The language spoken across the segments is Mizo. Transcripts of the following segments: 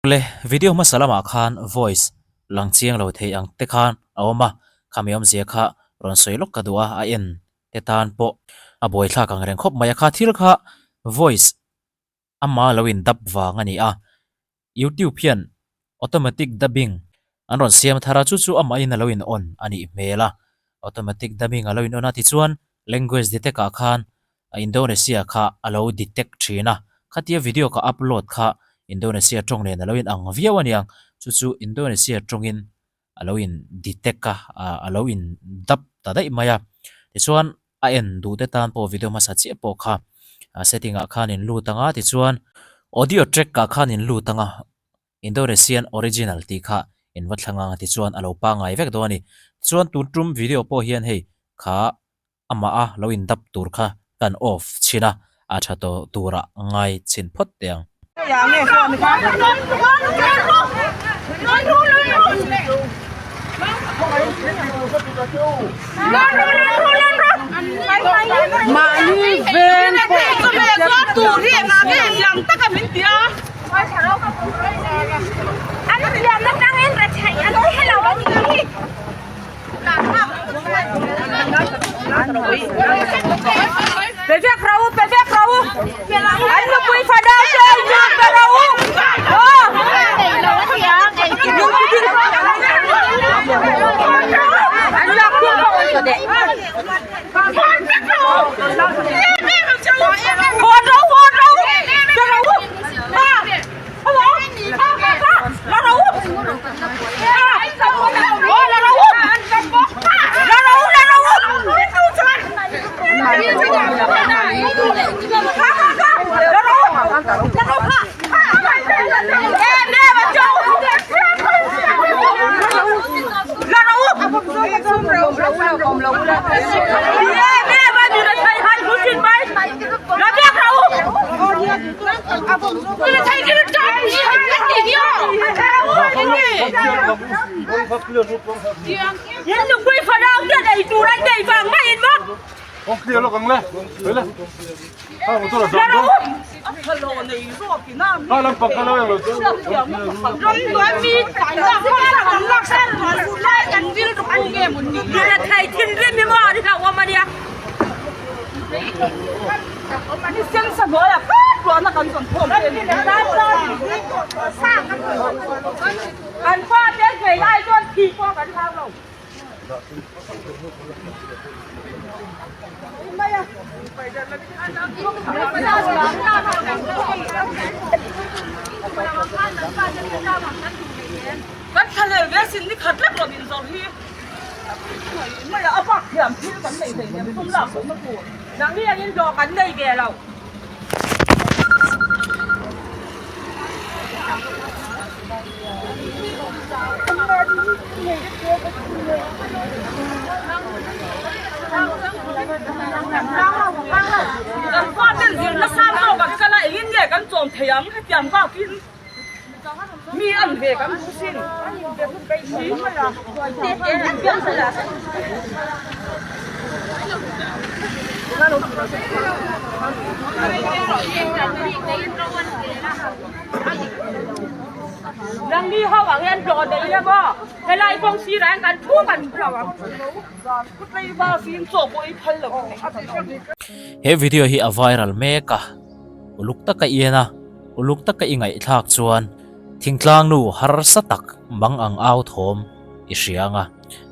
Le video hmasa lamah khan voice lang chiang lo thei ang te khan a awm a, khami awmzia kha rawn sawi lawk ka duh a, a en te tan pawh a buaithlak ang reng khawp mai a, kha thil kha voice ama lo in dub vang a ni a, YouTube hian automatic dubbing an rawn siam thar a, chu chu amahin a lo in on a nih hmel a, automatic dubbing a lo in on a tichuan language detect ah khan Indonesia kha a lo detect thin a, khatia video ka upload kha Indonesia tawng nen a lo in ang viau a niang, chu chu Indonesia tawngin a lo in detect a, a lo in dub ta daih mai a, tichuan a en duh te tan pawh video hmasa chiah pawh kha setting ah khan in lut ang a, tichuan audio track ah khan in lut ang a, Indonesian original tih kha in va thlang ang a tichuan a lo pangngai vek dawn a ni. Tichuan tun tum video pawh hian hei kha amah a lo in dap tur kha kan off chhin a, a tha tawh turah ngai chhin phawt teh ang. He video hi a viral mek a, uluk taka i en a, uluk taka i ngaihthlak chuan thingtlang nu harsa tak mang ang au thawm i hria ang a,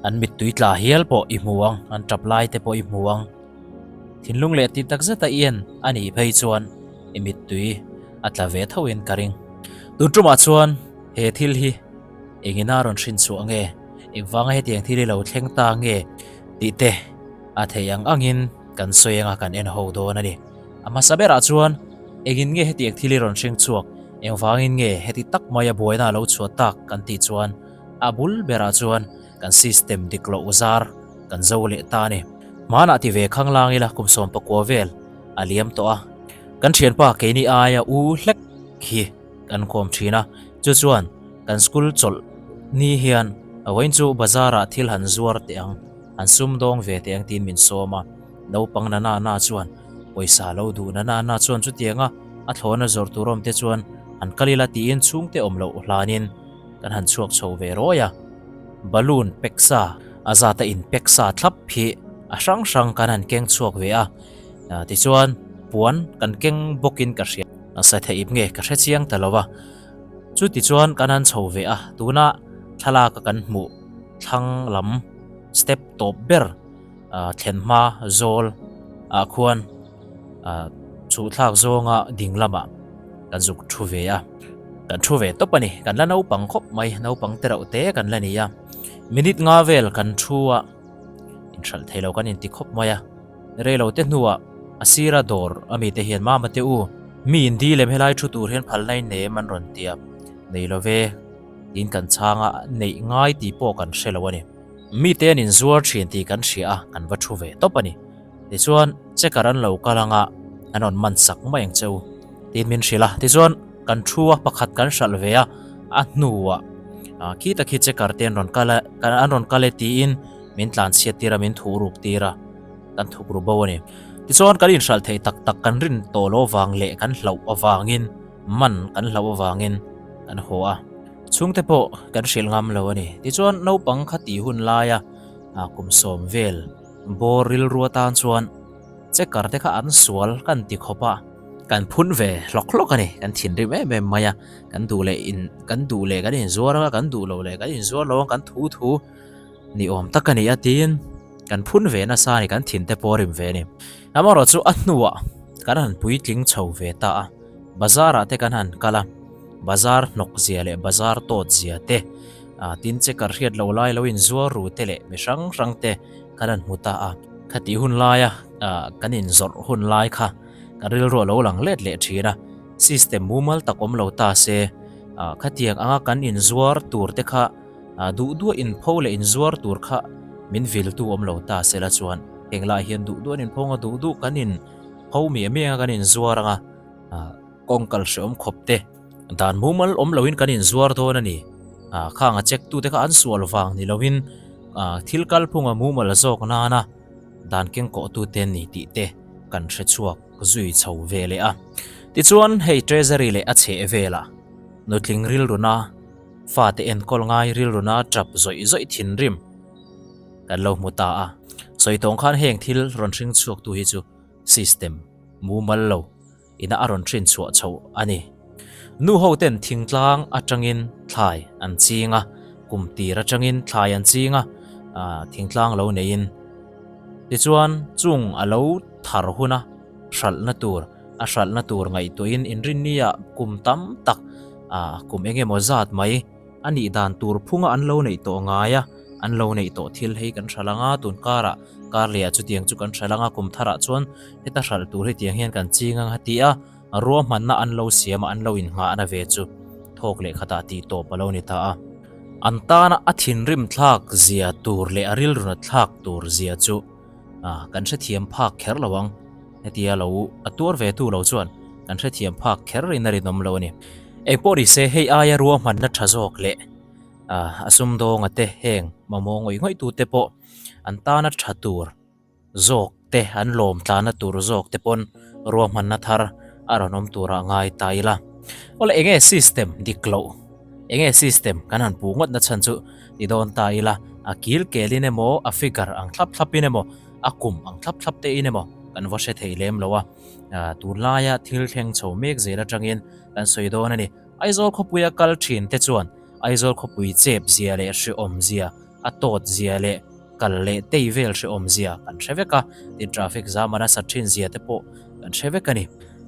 an mittui tla hial pawh i hmu ang, an tap lai te pawh i hmu ang. Thinlung leh ti tak zeta i en a nih phei chuan i mittui a tla ve tho in ka ring. Tun tumah chuan he thil hi engin a rawn hrin chhuah nge, engvanga hetiang thil hi lo thleng ta nge tih te a theih ang angin kan sawi anga kan en ho dawn a ni. A hmasa berah chuan engin nge hetiang thil hi rawn hring chhuak, engvangin nge heti tak maia buaina a lo chhuah tak kan tih chuan a bul berah chuan kan system dik loh zar kan zo leh ta a ni. Hmanah ti ve khanglang ila kum 19 vel a liam tawh a, kan thianpa keini aia u hlek hi kan kawm thin a, chu chuan kan school chawlh ni hian vawiin chu bazar ah thil han zuar teh ang, han sum dawng ve teh ang tiin min sawm a, naupang na na na chuan pawisa lo duh na na na chuan chutianga a thlawna zawrh tur awm te chuan. Han kal ila tiin chhungte awm loh hlanin kan han chhuak chho ve rawi a. Balloon pack sa, a zata in pack sa thlap hi a hrang hrang kan han keng chhuak ve a. Tichuan puan kan keng bawkin ka hria. Sa theih nge ka hre chiang ta lo va. Chutichuan kan han chho ve a, tuna thlalaka kan hmuh thlang lam step tawp ber thlen hma zawl ah khuan chhuhthlak zawnga ding lamah kan zuk thu ve a, kan thu ve tawp a ni, kan la naupang khawp mai, naupang te reuh te kan la ni a, minute nga vel kan thu a, inhralh thei lo kan inti khawp mai a, reilo te hnuah a sira dawr ami te hian mama te u, mi in dil em helai thu tur hian phalna in nei em an rawn ti a, nei lo ve tiin kan chhang a, neih ngai tih pawh kan hre lo a ni. Mite an inzuar thin tih kan hria a, kan va thu ve tawp a ni. Tichuan, checker an lo kal anga an rawn man sak mai ang che u tiin min hrilh a. Tichuan, kan thu a, pakhat kan hralh ve a, a hnuah khi tak hi checker te an rawn kal a, an rawn kal e tiin min tlanchhiat tir a, min thuh ruk tir a, kan thuk ru bo a ni. Tichuan, kan inhralh theih tak tak kan rin tawh loh avang leh kan hlauh avangin, man kan hlauh avangin kan haw a. Chhungte pawh kan hrilh ngam lo a ni. Tichuan naupang kha tih hun laia kum sawm vel bawr rilru atan chuan checker te kha an sual kan ti khawp a, kan phun ve hlawk hlawk a ni. Kan thinrim em em mai a, kan duh leh in kan duh leh kan inzuar anga kan duh loh leh kan inzuar lo ang kan thu thu ni awm tak a ni a tiin kan phun ve nasa a ni, kan thin te pawh a rim ve a ni. Amaherawhchu a hnuah kan han puitling chho ve ta a, bazar ah te kan han kal a. Bazar hnawk zia leh bazar tawt zia te, tin checker hriat lo lai lo inzuar ru te leh mi hrang hrang te kan han hmu ta a. Khatih hun laia kan inzawrh hun lai kha kan rilru a lo lang let leh thin a, system mumal tak awm lo ta se, khatiang anga kan inzuar tur te kha duh duah inpho leh inzuar tur kha min viltu awm lo ta se la chuan heng lai hian duh duh an inpho anga duh duh kan inpho miah miah anga kan inzuar anga. Kawng kal hreawm khawp te, dan mumal awm loin kan inzuar dawn a ni. Khang a check tute kha an sual vang ni loin thil kalphunga mumal zawk nana dan keng kawhtute an ni tih te kan hre chhuak zui chho ve leh a. Tichuan hei Treasury leh a chheh velah nutling rilruna, fate enkawl ngai rilruna tap zawih zawih thinrim kan lo hmu ta a. Sawi tawng khan heng thil rawn hring chhuaktu hi chu system mumal lo ina a rawn hrin chhuah chho a ni. Nu ho ten thingtlang atangin thlai an ching a, kum tir atangin thlai an ching a, thingtlang lo neiin. Tichuan chung a lo thar huna hralhna tur, a hralhna tur ngaihtuahin inrinnia kum tam tak, kum eng emaw zat mai a nih dan tur phunga an lo neih tawh ngai a, an lo neih tawh thil hei kan hralh ang a, tun karah kar lehah chutiang chu kan hralh ang a, kum tharah chuan heta hralh tur hetiang hian kan ching ang a ti a, ruahmanna an lo siam a, an lo innghahna ve chu thawk leh khatah tih tawp a lo ni ta a. An tana a thinrim thlak zia tur leh a rilruna thlak tur zia chu kan hrethiam phak kher lo ang. Hetia lo a tuar ve tu lo chuan kan hrethiam phak kher in a rinawm lo a ni. Engpawh ni se hei aia ruahmanna tha zawk leh a sumdawnga te heng mamawh ngawih ngawih tu te pawh an tana tha tur zawk te an lawm tlana tur zawk te pawn ruahmanna thar a rawn awm turah ngai ta ila. Awle enge system dik loh enge system kan han puh ngawt na chhan chu ti dawn ta ila a kil kelin emaw a figure ang thlap thlapin emaw a kum ang thlap thlap te in emaw kan va hre thei lem lo a, tunlaia thil thleng chho mek zel atangin kan sawi dawn a ni. Aizawl khawpuia kal thin te chuan Aizawl khawpui chep zia leh hrehawm zia, a tawt zia leh kal leh tei vel hrehawm zia kan hre vek a, tin traffic zam a nasat thin zia te pawh kan hre vek a ni.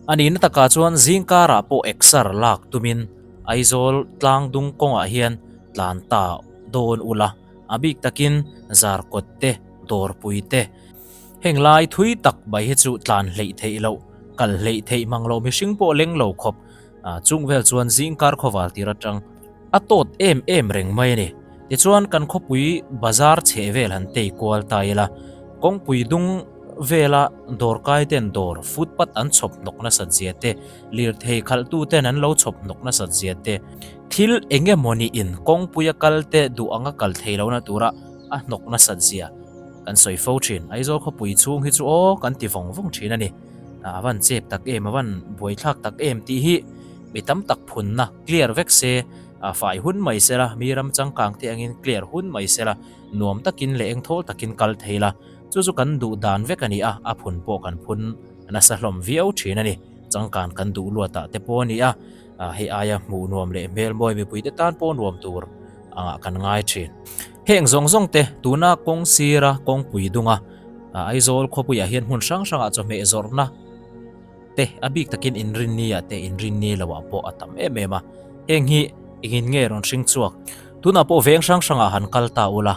A nihna takah chuan zingkarah pawh exer lak tumin Aizawl tlangdung kawngah hian tlan ta dawn ula, a bik takin Zarkawt te, Dawrpui te. Heng lai thui tak mai hi chu tlan hleih theih loh, kal hleih theih mang loh mihring pawh leng lo khawp. Chung vel chuan zingkar khawval tir atang a tawt em em reng mai a ni. Tichuan kan khawpui bazar chheh vel han tei kual ta ila, kawngpui dung vela dawrkai ten dawr footpath an chhawp hnawk nasat zia te, lirthei khalhtu ten an lo chhawp hnawk nasat zia te, thil eng emawni in kawngpuia kal te duh anga kal thei lohna tura a hnawk nasat zia kan sawi fo thin. Aizawl khawpui chhung hi chu aw kan ti vawng vawng thin a ni. A van chep tak em, a van buaithlak tak em tih hi. Mi tam tak phunna clear vek se, a fai hun mai sela, mi ram changkang te angin clear hun mai sela, nuam takin leh engthawl takin kal thei la. Chu chu kan duh dan vek a ni a, a phun pawh kan phun nasa hlawm viau thin a ni. Changkan kan duh luatah te pawh a ni a, hei aia hmuh nuam leh hmel mawi mipuite tan pawh nuam tur angah kan ngai thin. Heng zawng zawng te tuna kawng sira kawngpui dunga Aizawl khawpuiah hian hmun hrang hrangah chawhmeh zawrhna te a bik takin inrinni ah te inrinni lo ah pawh a tam em em a, heng hi engin nge rawn hring chhuak? Tunah pawh veng hrang hrangah han kal ta ula,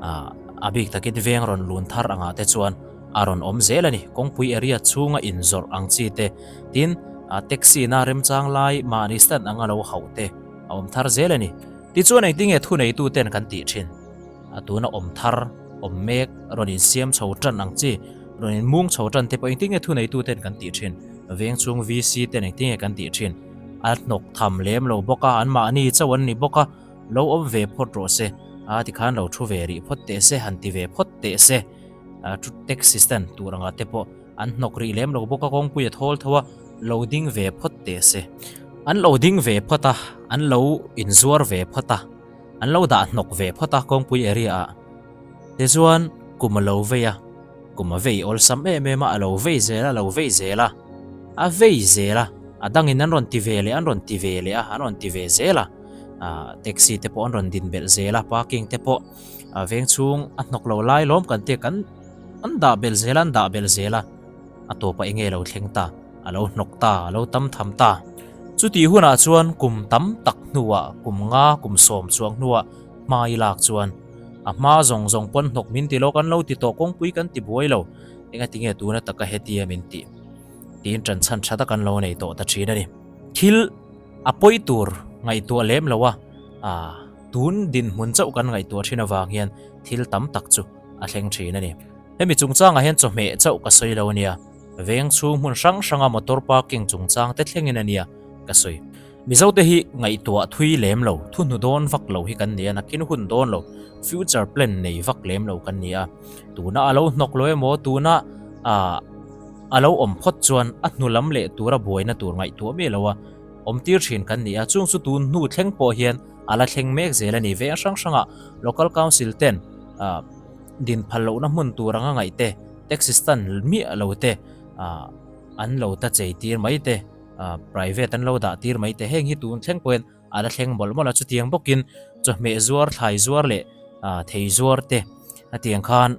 ah a bik takin veng rawn lun thar angah te chuan a rawn awm zel a ni, kawngpui area chhunga inzawrh ang chi te, tin ah taxi na remchang lai mahni stand anga lo hauh te a awm thar zel a ni. Tichuan engtinge thuneitu ten kan tih thin? A tuna awm thar, awm mek, rawn insiam chho tan ang chi, rawn inmung chho tan te pawh engtin nge thuneitu ten kan tih thin, veng chhung VC ten engtin nge kan tih thin, a hnawk tham lem lo bawk a, an mahni chauh an ni bawk a, lo awm ve phawt rawh se, a tikhan lo thu ve rih phawt teh se, han ti ve phawt teh se, a thu taxi stand tur anga te pawh an hnawk rih lem lo bawk a, kawngpui a thawl tho a, lo ding ve phawt teh se. An lo ding ve phawt a, an lo inzuar ve phawt a. An lo dah hnawk ve phawt a kawngpui area ah. Tichuan kum a lo vei a, kum a vei awlsam em em a, a lo vei zel a, a lo vei zel a, a vei zel a, a dangin an rawn ti ve leh a, an rawn ti ve leh a, an rawn ti ve zel a, ah taxi te pawh an rawn din belh zel a, parking te pawh a veng chhung a hnawk lo lai lawm kan tia kan an dah belh zel a, an dah belh zel a. A tawpah enge lo thleng ta, a lo hnawk ta, a lo tam tham ta. Chutih hunah chuan kum tam tak hnuah, kum nga, kum sawm chuang hnuah hma i lak chuan a hma zawng zawng pawn hnawk min ti lo, kan lo ti tawh, kawngpui kan ti buai lo, engati nge tuna taka hetia min tih? Tiin ṭan chhan ṭha tak an lo nei tawh ta ṭhin a ni. Thil a pawi tur ngaihtuah lem lo a, tun dinhmun chauh kan ngaihtuah ṭhin avang hian thil tam tak chu a thleng ṭhin a ni. Hemi chungchangah hian chawhmeh chauh ka sawi lo a nia, veng chhung hmun hrang hranga motor parking chungchang te thlengin a nia ka sawi. Mizote hi ngaihtuah thui lem lo, thu hnu dawn vak lo hi kan ni a, nakin hun dawn lo, future plan nei vak lem lo kan ni a. Tuna a lo hnawk lo emaw, tuna a lo awm phawt chuan a hnu lam leh tura buaina tur ngaihtuah miah lo a awm tir thin kan ni a, chung chu tun hnu thleng pawh hian a la thleng mek zel a ni. Veng hrang hrangah local council ten Din phal lohna hmun tur anga ngaih te, taxi stand miah lo te, an lo ta chei tir mai te, private an lo dah tir mai te, heng hi tun thleng pawhin a la thleng mawlh mawlh a, chutiang bawkin chawhmeh zuar, thlai zuar leh thei zuar te a tiang khan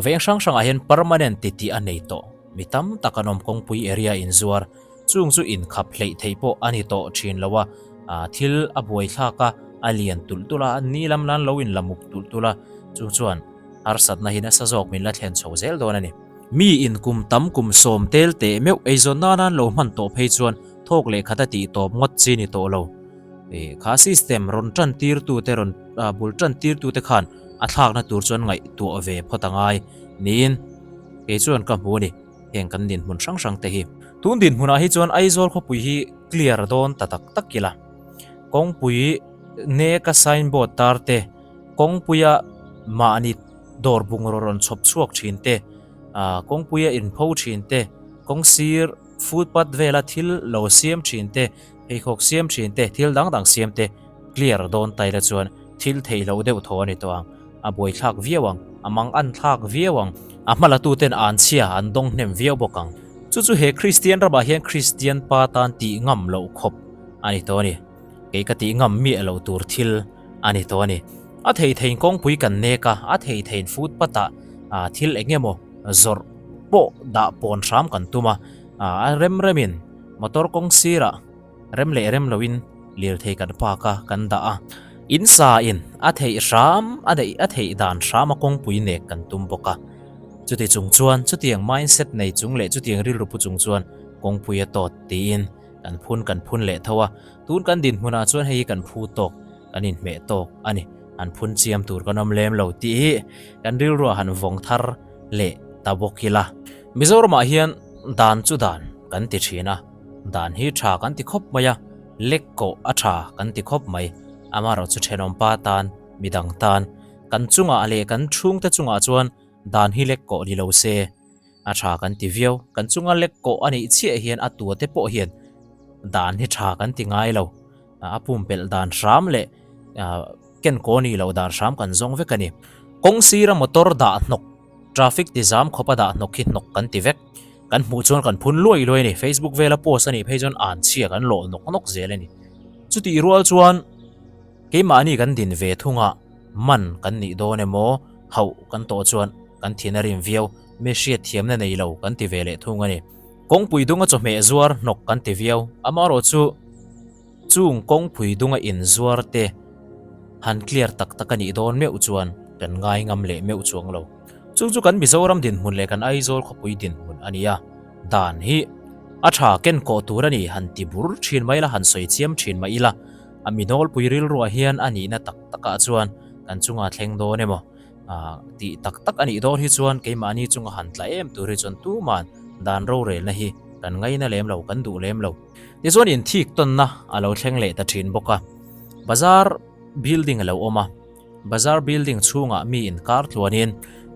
veng hrang hrangah hian permanent ti tih a nei tawh. Mi tam tak an awm kawngpui area inzuar Chung chu inkhap hleih theih pawh a ni tawh thin lo a, thil a buaithlak a, a lian tulh tulh a, ni lam lan lo in la muk tulh tulh a, chu chuan harsatna hi nasa zawk min la thlen chho zel dawn a ni. Mi in kum tam kum sawm tel teh meuh eizawn nan an lo hman tawh phei chuan thawk leh khat a tih tawp ngawt chi ni tawh lo. Kha system rawn tan tirtu te rawn bul tan tirtu te khan a thlakna tur chuan ngaihtuah ve phawt a ngai niin kei chuan ka hmu a ni. Heng kan dinhmun hrang hrang te hi. Tun dinhmunah hi chuan Aizawl khawpui hi clear dawn ta tak tak ila. Kawngpui neka signboard tar te, kawngpuia mahni dawr bungraw rawn chhawp chhuak thin te, kawngpuia inpho thin te, kawngsir footpath vela thil lo siam thin te, pheikhawk siam thin te, thil dang dang siam te clear dawn ta ila chuan thil theih loh deuh thaw a ni tawh ang. A buaithlak viau ang, a mang an thlak viau ang, a hmalatuten an chhia an dawng hnem viau bawk ang. Chu chu he Kristian ramah hian Kristian pa tan tih ngam loh khawp a ni tawh a ni. Kei ka tih ngam miah loh tur thil a ni tawh a ni. A thei theiin kawngpui kan nek a, a thei theiin footpath ah thil eng emaw zawrh pawh dah pawn hram kan tum a, a rem remin motor kawng sirah Rem leh rem loin lirthei kan park a, kan dah a. In sa in a theih hram, a neih a theih dan hram a kawngpui nek kan tum bawk a. Chuti chung chuan chutiang mindset nei chung leh chutiang rilru pu chung chuan kawngpui a tawt tiin kan phun kan phun leh tho a. Tun kan dinhmunah chuan hei hi kan phu tawk, kan inhmeh tawk a ni. Han phun chiam tur kan awm lem lo tih hi kan rilruah han vawng thar leh ta bawk ila. Mizoramah hian dan chu dan kan ti thin a. Dan hi tha kan ti khawp mai a, lek kawh a tha kan ti khawp mai. Amaherawhchu thenawm pa tan, midang tan, kan chungah leh kan chhungte chungah chuan dan hi lek kawh ni lo se a tha kan ti viau. Kan chunga lek kawh a nih chiah hian a tua te pawh hian Dan hi tha kan ti ngai lo. A pumpelh dan hram leh ken kaw nih loh dan hram kan zawng vek a ni. Kawng sira motor dah hnawk, traffic ti zam khawpa dah hnawk hi hnawk kan ti vek. Kan hmuh chuan kan phun luai luai a ni. Facebook vela post a nih phei chuan an chhia kan lawh nawk nawk zel a ni. Chutih rual chuan keimahni kan din ve thunga man kan nih dawn emaw hauh kan tawh chuan kan thin a rim viau, mi hriatthiamna nei lo kan ti ve leh thung a ni. Kawngpui dunga chawhmeh zuar hnawk kan ti viau, amaherawh chu chung kawngpui dunga inzuar te han clear tak tak a nih dawn meuh chuan kan ngai ngam leh meuh chuang lo. Chung chu kan Mizoram dinhmun leh kan Aizawl khawpui dinhmun a ni a, dan hi a tha ken kawh tur a ni han ti bur thin mai ila, han sawi chiam thin mai ila, a mi nawlpui rilruah hian a nihna tak takah chuan kan chunga thleng dawn emaw? Ah, tih tak tak a nih dawn hi chuan keimahni chunga han tla em tur hi chuan tuman dan rorelna hi kan ngaina lem lo, kan duh lem lo. Tichuan inthik tawnna a lo thleng leh ta thin bawk a. Bazar building a lo awm a, bazar building chhungah mi inkar tluanin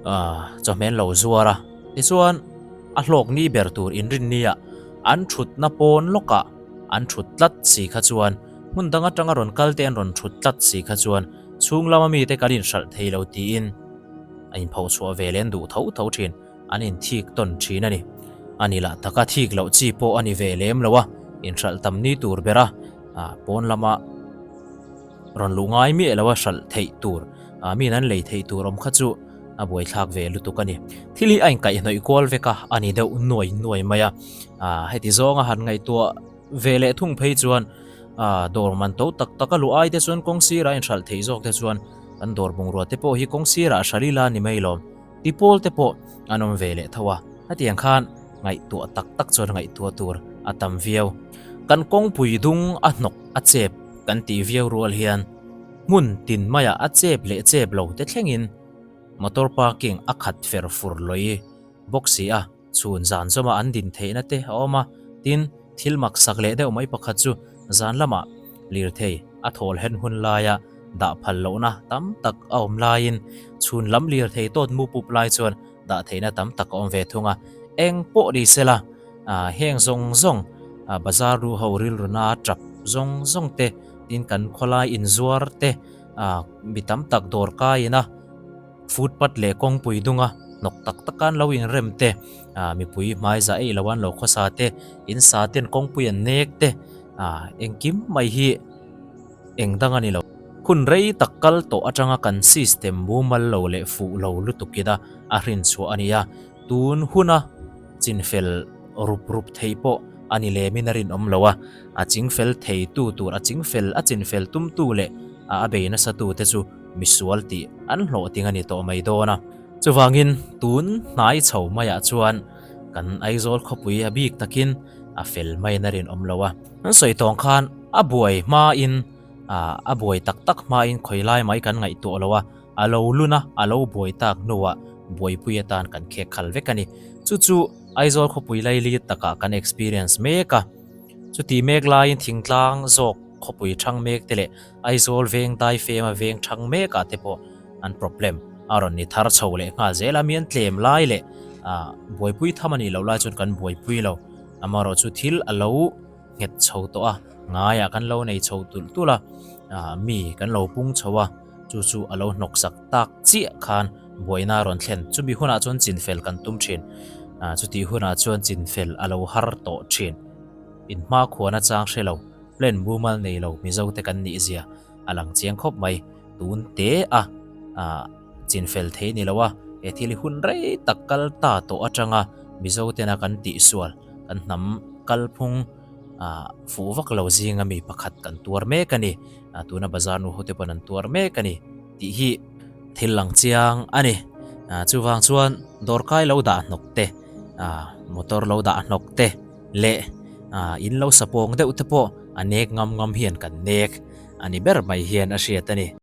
ah chawhmeh an lo zuar a. Tichuan a hlawk ni ber tur inrinnia an thutna pawn lawkah an thut tlat si kha chuan hmun dang atanga rawn kal te an rawn thut tlat si kha chuan Chhung lama mite kan inhralh thei lo tiin a inphoh chhuah ve leh an duh tho tho thin, an inthik tawn thin a ni. A ni lah taka thik loh chi pawh a ni ve lem lo a, inhralh tam ni tur bera pawn lama rawn luh ngai miah lo a hralh theih tur, miin an lei theih tur awm kha chu a buaithlak ve lutuk a ni. Thil hi a inkaihhnawih kual vek a, a ni deuh nuai nuai mai a, heti zawnga han ngaihtuah ve leh thung phei chuan Ah, dawr man to tak tak a luh ai te chuan kawng sirah inhralh theih zawk te chuan kan dawr bungrua te pawh hi kawng sirah hralh ila ni mai lawm. Ti pawl te pawh an awm ve leh tho a, hetiang khan ngaihtuah tak tak chuan ngaihtuah tur a tam viau. Kan kawngpui dung a hnawk a chep kan tih viau rual hian hmun tin maiah a chep leh chep lo te thlengin motor parking a khat fer fur lawih bawk si a. Chhun zan zawma an din theihna te a awm a, tin, thil mak sak leh deuh mai pakhat chu zan lamah lirthei a thawl hen hun laia dah phal lohna tam tak a awm laiin chhun lam lirthei tawt mu pup lai chuan dah theihna tam tak a awm ve thung a. Eng pawh ni sela, heng zawng zawng bazar ru ho rilruna tap zawng zawng te, tin kan khawlai inzuar te, mi tam tak dawr kaiin a, Footpath leh kawngpui dunga hnawk tak tak an lo inrem te, ah mipui hmaiza eih lo an lo khawsa te, in sa ten kawngpui an nek te, ah engkim mai hi eng dang a ni lo. Hun rei tak kal tawh atanga kan system mumal lo leh fuh lo lutuk ina a hrin chhuah a ni a, tun huna chinfel rup rup thei pawh a ni lemin a rinawm lo a, a chingfel theitu tur a chingfel a chinfel tumtu leh a bei nasa tute chu misual tih an hlawhting a ni tawh mai dawn a. Chuvangin tun hnai chho maiah chuan kan Aizawl khawpui a bik takin a fel maiin a rinawm lo a. An sawi tawng khan a buai hmain a buai tak tak hmain khawi lai mai kan ngaihtuah lo a, a lo lun a, a lo buai tak hnuah buaipui atan kan khek khal vek a ni. Chu chu Aizawl khawpui laili takah kan experience mek a. Chuti mek laiin thingtlang zawk khawpui thang mek te leh Aizawl veng dai fema veng thang mekah te pawh an problem a rawn ni thar chho leh nghal zel a, mi an tlem lai leh buaipui tham a nih loh lai chuan kan buaipui lo. Amaherawh chu thil a lo nghet chho tawh a, ngaiah kan lo nei chho tulh tulh a, mi kan lo pung chho a, chu chu a lo hnawk sak tak chiah khan buaina a rawn thlen. Chumi hunah chuan chinfel kan tum thin, chutih hunah chuan chinfel a lo har tawh thin. Inhmakhuana chang hre lo. Plan mumal nei lo Mizo te kan nih zia a lang chiang khawp mai. Tun te a chinfel thei ni lo a, he thil hi hun rei tak kal ta tawh atanga Mizo tena kan tihsual, kan hnam kalphung fuh vak lo zinga mi pakhat kan tuar mek a ni. Tuna bazar nu hote pawn an tuar mek a ni tih hi thil lang chiang a ni. Chuvang chuan dawrkai lo dah hnawk te, motor lo dah hnawk te, leh in lo sapawng deuh te pawh a nek ngam ngam hian kan nek a ni ber mai hian a hriat a ni.